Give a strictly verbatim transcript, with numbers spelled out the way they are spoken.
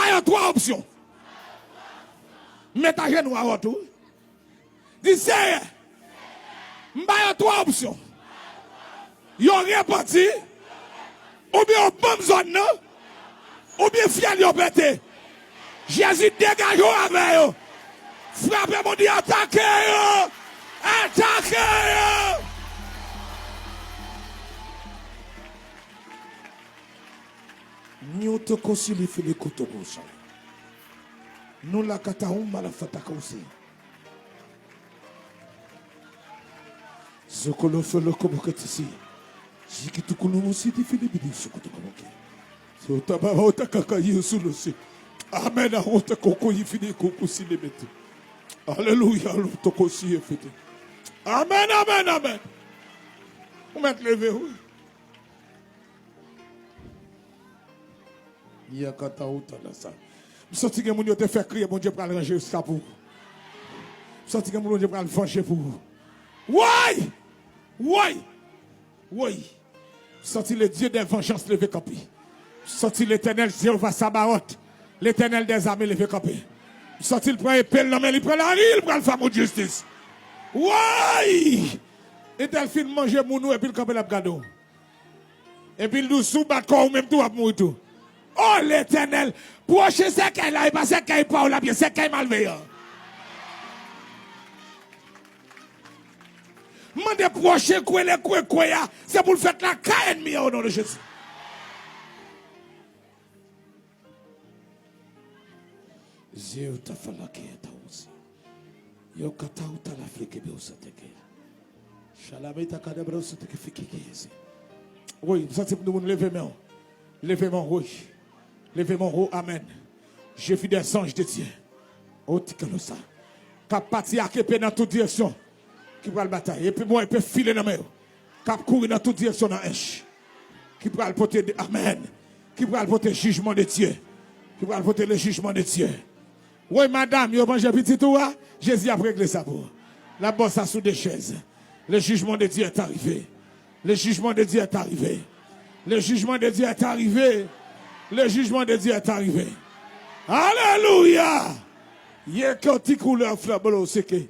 Ba yo twa opsyon. Met ajenou a wòt ou. Di, Seyè, m ba yo twa opsyon. Yo repanti, oubyen yo ban m zòn nan, oubyen fyèl yo pete. Jezi, degaje w avè yo. Frape moun, di, atake yo. Atake yo. Nyoto konsili fili koto kosa. Nou la kata ou mala fata kousi. Zokolo folo kobo ketisi. Jiki tukulu musi di fili bidi sukutu kobo ke. So taba ba uta kaka yi sulo si. Amen. A uta koko yi fili koko si le bete. Aleluya. Lo toko si e fete. Amen, amen, amen. Ou mèt leve, wi. Yakata uta la sa. M santi gen moun yo te fè kriye, Bondye pral ranje sa pou ou. M santi gen moun Bondye pral vanje pou ou. Woy! Woy! Woy! M santi le Dieu des vengeances leve kanpe. M santi Letènèl Jewova Sabaot, Letènèl dèzame leve kanpe. M santi l pran epe l nan men, li pran lari, li pral fè moun jistis. Woy! Entèl fin manje moun ou epi l kanpe l ap gade w. Epi l di w, si w bat kò w, ou menm tou w ap mouri tou. O Letènèl, pwochen sèkèy la, e pa sèkèy pa w l ap ye, sèkèy malveyan. Mande pwochen kwele kwekwe a, se pou l fèt lakay ènmi an, o non de Jezi. Zeu ta falake ta uzi. Yo kata uta la fleke be usateke. Shalame ta kadabra usateke fikiki ezi. Wi, m santi pou moun leve men w. Leve men w, wi. Leve men w, amen. Je vis des anges de Dieu. O ti kalosa. K ap pati ak epe nan tout direksyon. Ki pral batay. Epi bon, epe file nan men yo. K ap kouri nan tout direksyon nan ench. Ki pral pote de, amen. Ki pral pote jijman de Dye. Ki pral pote le jijman de Dye. Woy, madanm, yo manje pitit ou a, Jezi ap regle sa pou ou. L ap ba w sa sou de chèz. Le jijman de Dye est arrivé. Le jijman de Dye est arrivé. Le jijman de Dye est arrivé. Le jijman de Dye est arrivé. Alelouya! Ye ke ti koulè flanbo lo seke.